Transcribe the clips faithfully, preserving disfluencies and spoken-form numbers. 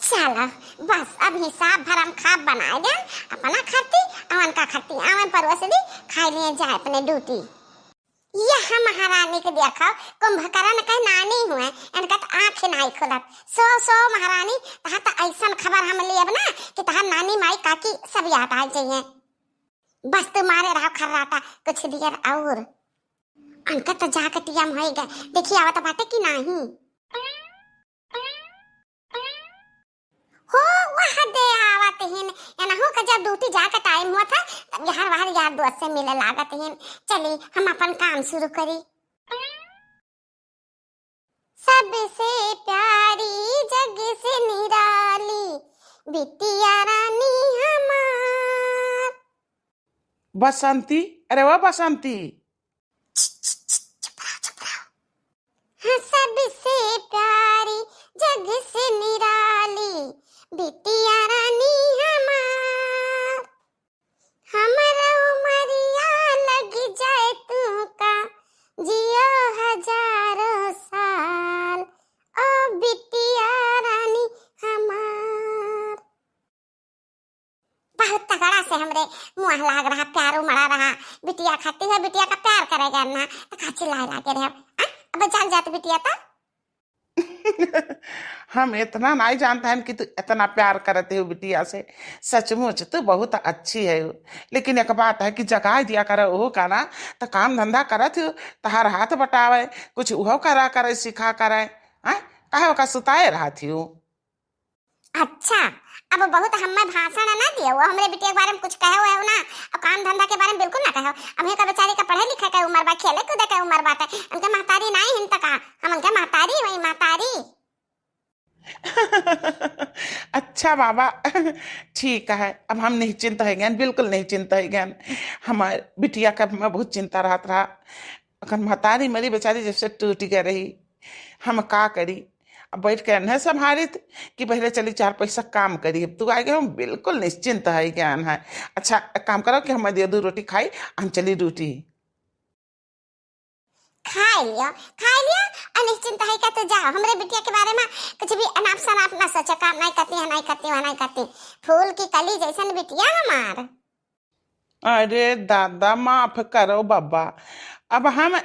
चलो, बस अब हिसाब भरम खाब बनाए देन, अपना खत्ती, अवन का खत्ती, अवन परोस दी, खाई लिए जाए अपने ड्यूटी। यह महारानी के देखो, कुंभकर्ण के नानी हुए, इनका त आँख नाई खुलत। सो, सो महारानी, तहार त ऐसन खबर हम लेब ना कि तहार नानी माई काकी सब याद आ जाइए। बस तू मारे रहो खर्राटा, कुछ देर और। इनका त जाके टियम होई गए, देखी आवत बाटे कि नाही। हो, वह दे आवत हिन। एनहू का जब ड्यूटी जाके टाइम हुआ था, तब यहाँ वहाँ यार दोस्त से मिले लागत हिन। चली, हम अपन काम शुरू करी। सबसे प्यारी, जग से निराली, बिटिया रानी हमार। बसंती, अरे वाह बसंती। चुप रहो, चुप रहो। हाँ, सबसे प्यारी, जग से निराली, बिटिया रानी हमार। हमरा उमरिया लग जाए तू का, जियो हजारों साल, ओ बिटिया रानी हमार। बहुत तगड़ा से हमरे मुँह लाग रहा, प्यार उमड़ा रहा। बिटिया खाती है, बिटिया का प्यार करेगा ना, तो का चिल्लाए लागे रहे। आ? अब जान जात बिटिया तो। हम इतना नाई जानत हन कि तू इतना प्यार करत हो बिटिया से। सचमुच तू बहुत अच्छी है। लेकिन एक बात है कि जगाए दिया कर ओहो का ना, तो काम धंधा करत हो, तहार हाथ बटावे, कुछ उहो करा करे, सिखा करे। हाँ? काहे ओका सुताए रहत हो? अच्छा, अब बहुत हमें भाषण ना दियो, वो हमरे बिटिया के बारे में कुछ कहे हुए हो ना, और काम धंधा के बारे में बिल्कुल ना कहो। अब ये का बेचारी का पढ़े लिखे के उम्र बा, खेले कूदे के उम्र बाटे, उनके महतारी नाई हिन त का, हम उनके महतारी वही महतारी। अच्छा बाबा, ठीक है, अब हम निश्चिंत हो गए, बिल्कुल निश्चिंत हो गए। हमार बिटिया का हमें बहुत चिंता रहत रहा, अखन महतारी मरी बेचारी जब से टूट गए रही, हम का करी? अब बैठ के अन्हे संभालित कि पहले चली चार पैसा काम करी। अब तू आए गए, हम बिल्कुल निश्चिंत है ज्ञान है। अच्छा, एक काम करो कि हम दे दू रोटी खाई, हम चली ड्यूटी। खाई लियो, खाई लियो, और निश्चिंत है का तो जाओ, हमरे बिटिया के बारे में कुछ भी अनाप शनाप ना सोचो, काम नहीं करती है, नहीं करती है, नहीं करती। फूल की कली जैसन बिटिया हमार। अरे दादा, माफ करो बाबा, अब हम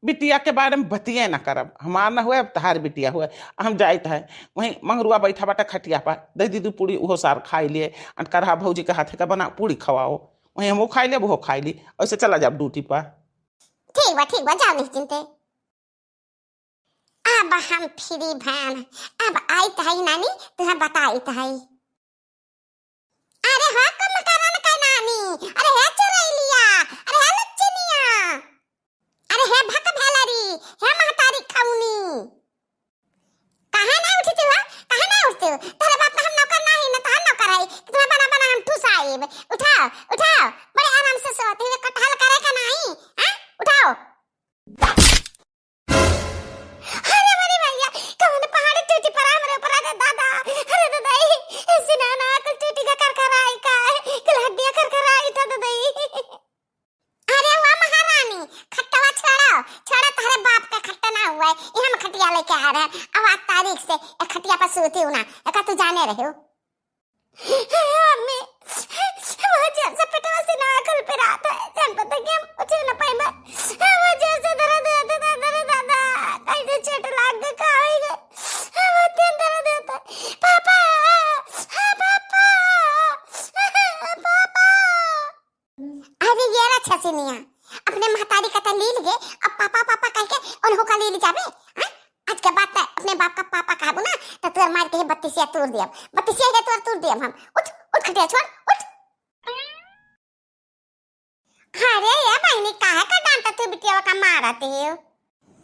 बिटिया के बारे में बतिये ना करब। हमार ना हुए, अब तहार बिटिया हुए। हम जाइत है, वहीं मंगरुआ बैठा बाटे खटिया पर, दे दीदी पूरी, उहो सार खाई लिए। अनकरहा भौजी के हाथे का बना पूरी खवाओ, वहीं हम वो खाई ले, वो खाई ली, ऐसे चला जाब ड्यूटी पर। ठीक बा, ठीक बा, जाओ निश्चिंते। अब हम फ्री भैन, अब आइत है नानी, तुहें बताइत है। अरे हो कुंभकर्ण के नानी, अरे हे चुरैलिया, अरे हे लुच्चिनिया, अरे हे भक भेलरी, हे महतारी खौनी। काहे नहीं उठती हो? काहे नहीं उठती हो? तोहरे बाप का हम नौकर नहीं, न तोहर नौकर है कि तुम्हें बना बना हम ठुसाइब। उठाओ, उठाओ, बड़े आराम से सोती हुई कटहल करे का नहीं, हाँ? उठाओ। अरे मोरे भैया, कौन पहाड़ टूटी पड़ा हमरे ऊपर? अरे दादा, अरे दादा, ई, ई सीना ना, कुल टूटी का करकराई का, कुल हड्डियाँ करकराई था दादा, ई। अरे वाह महारानी, खट्टवा छोड़ो, छोड़ो, तोहरे बाप का खट्टा ना हुआ है, ई हम खटिया लेके आ रहे हैं, अब आज तारीख से एक खटिया पर सूती हूँ ना, एका तू जाने रहे हो। हे अम्मी, बहुत जोर से पेटवा से ना कल पे रात है, जान पता कि हम उठे ना पाइबा। बहुत जोर से दर्द होता था, दर्द दादा, कैसे चोट लाग गई, का होई गए? बहुत तेज दर्द होता है। पापा, हाँ, पापा, पापा। अरे ये रहा छसिनिया, अपने महतारी का त लील गे, अब पापा पापा कह के उन्हों का लील जाबे, हाँ? आज के बाद त अपने बाप का पापा कहबू ना, त तोर मार के ही बत्तीसिया तोड़ दियब, बत्तीसिया के तोर तोड़ दियब हम। उठ, उठ खटिया छोड़, उठ। अरे ये बहिनी, काहे का डांटत हो बिटिया का मारत हो?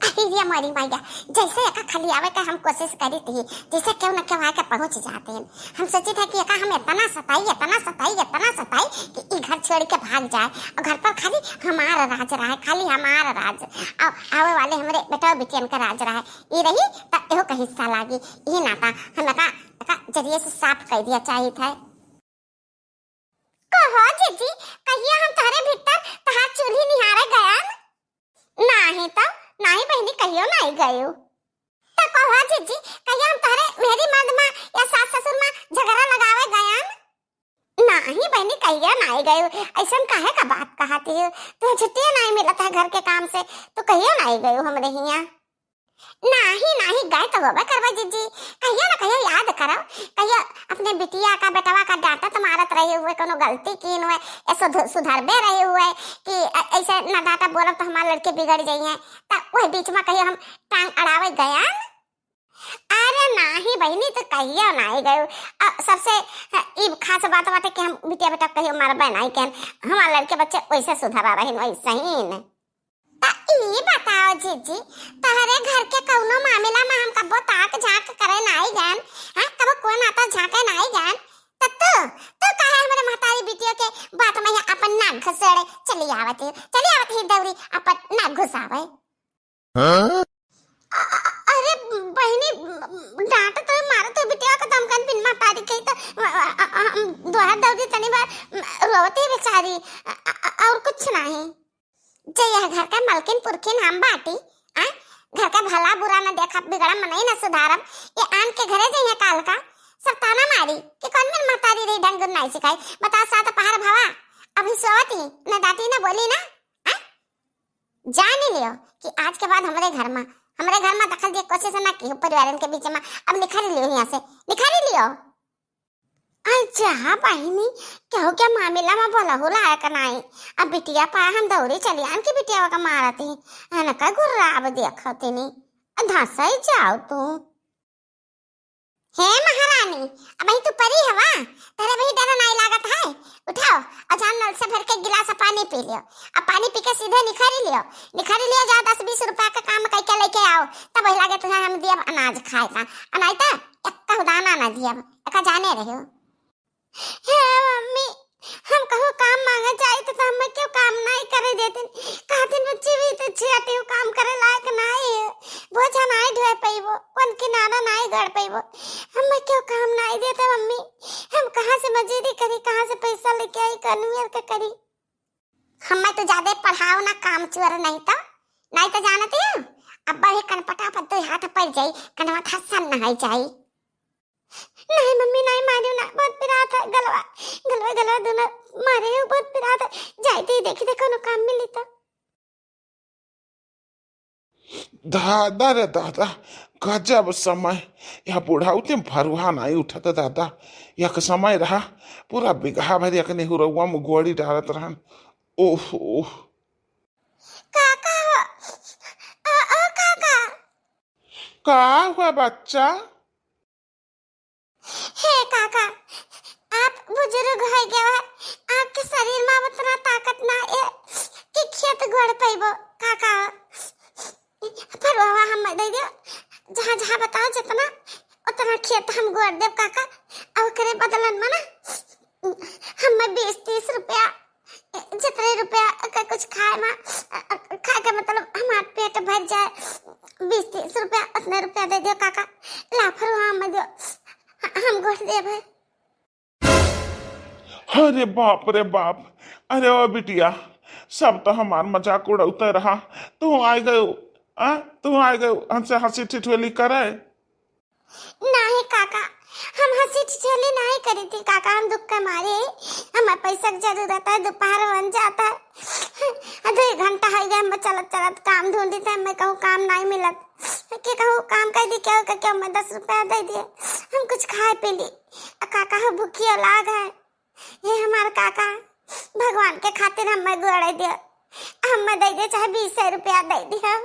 अरे ये मोरी मैया, जैसे एका खलियावे के हम कोशिश करी थी, जैसे केहू न केहू आके पहुंच जाते हैं। हम सोची थे कि एका हम इतना सताई, इतना सताई, इतना सताई कि ई घर छोड़ के भाग जाए और घर पर खाली हमार राज रहे, खाली हमार राज। अब आवे वाले हमरे बेटवा बिटियन का राज रहे, ई रही त एहो का हिस्सा लागी। ई नाता हम एका, एका जरिए से साफ कर दिया चाहिए था। कहो जीजी, कहिया हम तोहरे भीतर तहार चूल्ही निहारे गयन? नाही तो, नाही बहिनी, कहियो नाही गयो। तो कहो जीजी, कहिया हम तोहरे मेहरी मर्द मा या सास ससुर मा कहियो नाई गयो, ऐसन काहे का बात कहत हियो? तुहे छुट्टियो नाई मिलत है घर के काम से, तू कहियो नाई गयो हमरे हियाँ? नाही, नाही, गए तो होबे करबे जीजी, कहियो ना कहियो याद करब, कहियो अपने बिटिया का, बेटवा का डांटत मारत रहे हुए, कोनो गलती कीन हुए, ऐसे धु-, सुधरबे रहे हुए कि अ-, ऐसे ना डांटा बोलब तो हमार लड़के बिगड़ जाइए, त वही बीच में कहियो हम टांग अड़ावे गयान। अरे नाही बहिनी, तो कहियो नाही गयो। अ, सबसे, अ, ई खास बात बाटे कि हम बिटिया बेटा कहियो मरबे नाही केन। हमार लड़के बच्चे वैसे सुधरा रहिन, वैसे ही न। त ई बताओ जीजी, तहरे घर के कौनो मामला में हम कब्बो ताक झांक करे नाही गन, हाँ, कब्बो कोई नाता झांके नाही गन, त तू, तू काहे हमरे महतारी बिटियो के बात में यहाँ अपन नाक घुसेड़े चली आवत ही, चली आवत ही दौरी अपन नाक घुसावे। हाँ? अ-, अ-, अरे बहिनी, डांट तो मारो तो बिटिया का, तो हम कन बिन महतारी कही तो, अ, अ, अ, हम दोहर दौरी तनी बार रोवत ही बेचारी, अ, अ, अ, और कुछ नहीं। जे यह घर का मलकिन पुरखिन हम बाटी, आ? घर का भला बुरा न देखब, बिगड़म मनई न सुधारब, ये आन के घरे जइहे काल का, सब ताना मारी कि कौन बिन महतारी रही, ढंग नहीं सिखाई। बताओ, सात पहाड़ भवा, अभी सोवत ही, न डांटी न बोली ना, आ? जानी लियो कि आज के बाद हमरे घर में, हमरे घर में दखल दिए कोशिश ना की हो परिवारन के बीच में। अब निखारी लियो यहाँ से, निखारी लियो। अच्छा हाँ बहिनी, केहू के मामला में बोला हो लायक नाई। अब बिटिया पाए हम दौड़ी चली आन की बिटिया का मारती, अनका गुर्रा अब देखती नी, धसई जाओ तू। हे महारानी, अबही तू परी हवा, तहरे अबही डर नाई लागत है। उठाओ, और जान नल से भर के गिलास पानी पी लियो। अब पानी पी के सीधे निखरी लियो, निखरी लियो, जाओ दस बीस रुपया का काम करके लेके आओ, तब वही लागे तुझे हम दियब अनाज खाए का, अनाई तो एक दाना ना दियब, एका जाने रहो। हे मम्मी, हम कहूँ काम मांगे जाई तो, तो हमें क्यों काम नहीं करे देते? कहते बच्चे भी तो छियाते हो, काम करे लायक नहीं है, बोझा नहीं ढोए पैबो, कौन किनारा नहीं गड़ पैबो, हमें क्यों काम नहीं देते मम्मी? हम कहाँ से मजूरी करी, कहाँ से पैसा लेके आई, कनुअर के करी? हमें तो ज्यादा पढ़ाओ ना, काम चोर नहीं तो, नहीं तो जानती हो, अब बड़े कनपटा पर दो हाथ पड़ जाई, कनवा धसन नहीं जाई। नहीं मम्मी, नहीं मारियो ना, बहुत पिरात है गलवा, गलवा, गलवा दोनों मारे हो, बहुत पिरात है। जाई दे, देखी दे कोनो काम मिली तो। दादा रे दादा, गजब समय। यह बुढ़ाउते में फरुहा नहीं उठत दादा। यह के समय रहा, पूरा बिगहा भर यक नेहुरउआ में गोड़ी डालत रहन। ओह, ओह। काका हो, ओ, ओ काका। का हुआ बच्चा? हे काका, आप बुजुर्ग हो गए हो, आपके शरीर में अब उतना ताकत ना है कि खेत गोड़ पैबो। काका, फरुआ हमें दे दियो, जहाँ जहाँ बताओ जितना, उतना खेत हम गोड़ देब काका। और ओकरे बदलन में ना हमें बीस तीस रुपया, जितने रुपया के कुछ खाए में, खाए के मतलब हमार पेट भर जाए, बीस तीस रुपया, उतने रुपया दे दियो काका। ला फरुआ हमें दियो, हम गोड़ देब है। अरे बाप रे बाप, अरे ओ बिटिया, सब तो हमार मजाक उड़ौते रहा, तू आए गयो, आ? तू आए गयो हमसे हंसी ठिठोली करे। नहीं काका, हम हंसी ठिठोली नहीं करी थी काका, हम दुख के मारे, हमें पैसा की जरूरत है, दोपहर बन जाता है, दो घंटा हो गया हम चलत चलत काम ढूंढी थे, मैं कहूँ काम नहीं मिलत, कि कहूँ काम कर दी, क्या क्या मैं दस रुपया दे दिए, हम कुछ खाए पी ली। आ काका हो भूखियो लाग है, ये हमार काका, भगवान के खातिर हमें गोड़े दियो, हमें दे दे चाहे बीस रुपया दे दियो।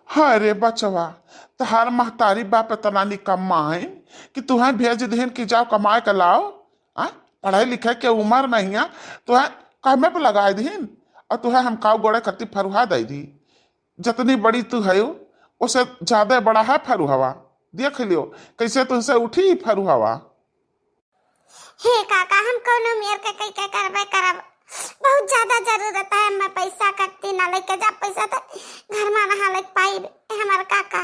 अरे बचवा, तहार महतारी बाप इतना निकम्मा है कि तुहें भेज दिहिन कि जाओ कमाए के लाओ। आ? पढ़ाई लिखे के उम्र नहीं है, तुहें कामे पे लगाए दिहिन और तुहें हम काऊ गोड़े खत्ती फरुहा दे दी। जतनी बड़ी तू है, उसे ज्यादा बड़ा है फरुहवा। देख लियो, कैसे तुझसे उठी फरुहवा। हे काका, हम कौनो मेर के कई के करबे करब, बहुत ज्यादा जरूरत है हमें पैसा, कत्ती ना लेके जा पैसा तो घर में नहा ले पाई हमार काका।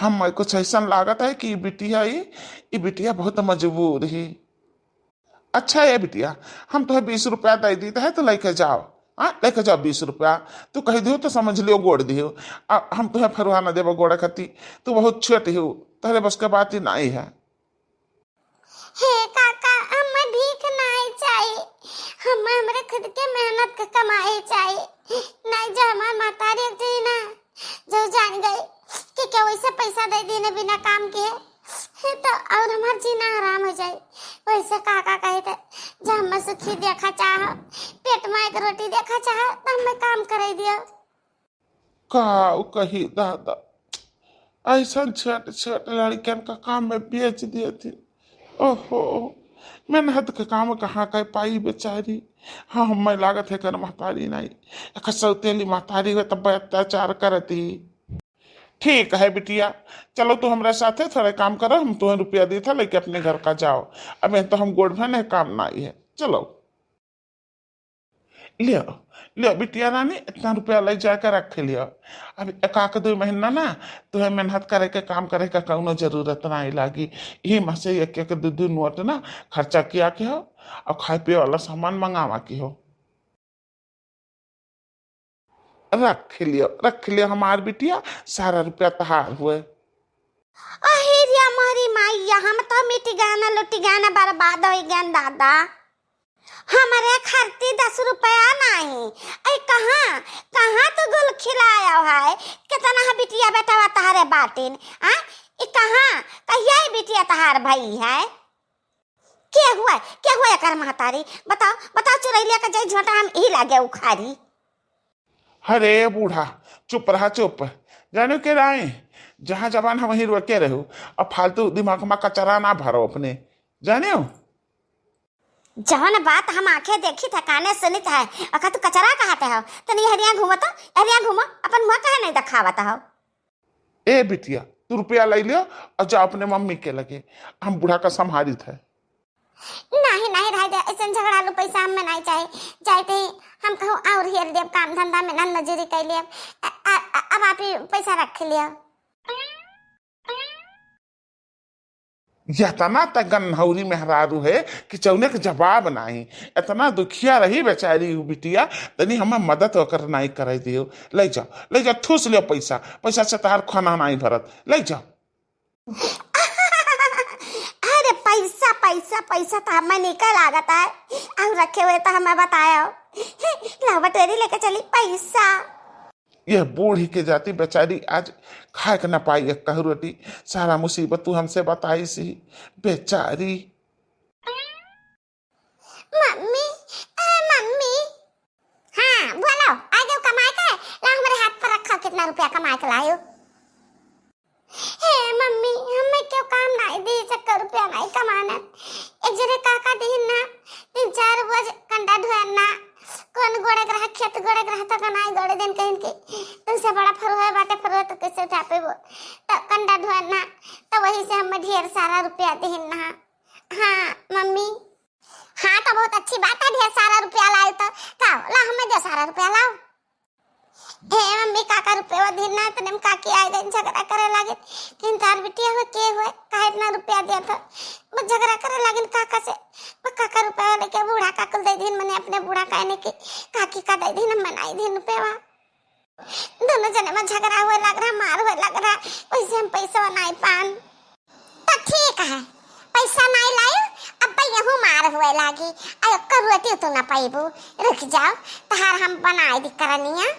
हमें कुछ ऐसा लागत है कि ई बिटिया, ई, ई बिटिया बहुत मजबूर है। अच्छा ए बिटिया, हम तुहे बीस रुपया दे दीत है, तो लेके जाओ। हाँ, लेके जाओ बीस रुपया। तू कह दियो तो समझ लियो गोड़ दियो। आ, हम तुहे फरुहा न देबो गोड़ खती, तू बहुत छोट हो, तोहरे बस के बात ही नहीं है। हे काका, हम भीख नहीं हम, हमरे खुद के मेहनत के कमाई चाही। नहीं जो हमार महतारी एक दिन ना जो जान गई कि केहू ऐसे पैसा दे दीने बिना काम के, तो और हमार जीना हराम हो जाई। वैसे काका कहे थे, जब हम सुखी देखा चाह, पेट में एक रोटी देखा चाह, तो हमें काम करे दियो। का उ कही दादा, ऐसन छोट छोट लड़कन का काम में बेच दिए थे। ओहो, मेहनत के काम कहाँ कर पाई बेचारी। हाँ, हमें लागत है कर महतारी नहीं, एक सौतेली महतारी हुए तब अत्याचार करती। ठीक है बिटिया, चलो तू हमरा साथे थोड़े काम करो, हम तुम्हें रुपया दी था लेके अपने घर का जाओ। अब ये तो हम गोड़ में नहीं काम नहीं है, चलो। लियो, लियो बिटिया रानी, इतना रुपया ले जाके रख लियो। अब एक आक दो महीना ना तुहे मेहनत करे के काम करे का कौनो जरूरत नहीं लागी। यही में से एक एक दो दो नोट ना खर्चा किया के हो और खाए पिए वाला सामान मंगावा के हो। रख लियो, रख लियो हमार बिटिया, सारा रुपया तहार हुए। अहिरिया मोरी माइया, हम तो मिट गए ना, लुट गए ना, बर्बाद हो गए दादा। हमरे खरती दस रुपया नाही। ऐ कहाँ, कहाँ तू गुल खिलायो है? कितना है बिटिया बेटवा तहारे बाटिन? आ? ई कहाँ, कहिया ई बिटिया तहार भई है? के हुआ, के हुआ एकर महतारी? बताओ, बताओ, चुरैलिया का जई झोंटा हम ई लागे उखारी। अरे बूढ़ा, चुप रहा, चुप। जानो के राय, जहाँ जबान हम वहीं रोके रहो। अब फालतू दिमाग में कचरा ना भरो अपने, जाने हो? जौन बात हम आंखें देखित है, काने सुनित है, ओका तू कचरा कहते हो। तनी हरिया घूमो तो, हरिया घूमो, अपन मुँह काहे नहीं दिखावत हो? ए बिटिया, तू रुपया ले लियो और जा अपने मम्मी के लगे, हम बूढ़ा का संभालित है। नहीं, नहीं, रह दे, ऐसन झगड़ालू पैसा हमें नहीं चाहे। जाते ही हम कहूँ और हेर देब, काम धंधा में नन मजूरी कर लेब। अ-, अ-, अ-, अब आप ही पैसा रख लियो। यतना त गन्हौरी मेहरारू है कि जौने के जवाब नाही। इतना दुखिया रही बेचारी उ बिटिया, तनी हमें मदद ओकर नाही करे दियो। ले जाओ, ले जाओ, ठूस लियो पैसा, पैसा से तहार खाना नाही भरत, ले जाओ। अरे पैसा, पैसा, पैसा तो हमें निकल लागत है, और रखे हुए तो हमें बतायो। लाओ बटोरी लेके चली पैसा। यह बूढ़ी के जाति बेचारी आज खाए के ना पाई एक कहू रोटी। सारा मुसीबत तू हमसे बताई सी बेचारी। मम्मी, ए मम्मी। हाँ, बोलो, आ जाओ कमाए के, ला हमरे हाथ पर रखो, कितना रुपया कमाए के लायो। हे मम्मी, हमें क्यों काम नहीं दी, चक्कर रुपया नहीं कमाना। एक जने काका दीन ना, तीन चार बोझ कंडा ढोए ना, कौन गोड़े के रहा, खेत गोड़े के रहा, तो कनाई गोड़े दिन कहीं के, तुमसे बड़ा फरुआ बाटे, फरुआ तो कैसे उठा पेबो, तो कंडा ढोए ना, तो वही से हमें ढेर सारा रुपया दीन ना। हाँ मम्मी। हाँ, तो बहुत अच्छी बात है, ढेर सारा रुपया लाए तो, लाओ, ला हमें दे सारा रुपया, लाओ। हे मम्मी, काका रुपया दीन ना, इतने में काकी आए गई, झगड़ा करे लागे, तीन चार बिटिया हुए, के हुए, काहे इतना रुपया दिया था? वो झगड़ा करे लागिन काका से, वो काका रुपया लेके बूढ़ा काकुल दे दीन, मने अपने बूढ़ा कहने की काकी का दे दीन, हम मनाई दीन रुपया। दोनों जने में झगड़ा हुए लग रहा, मार हुए लग रहा, वैसे हम पैसा नहीं पान। तो ठीक है, पैसा नहीं लायो, अब यहू मार हुए लागी, आ ओकर रोटी तू ना पाइबू। रुक जाओ, तहार हम बनाए दी करनिया।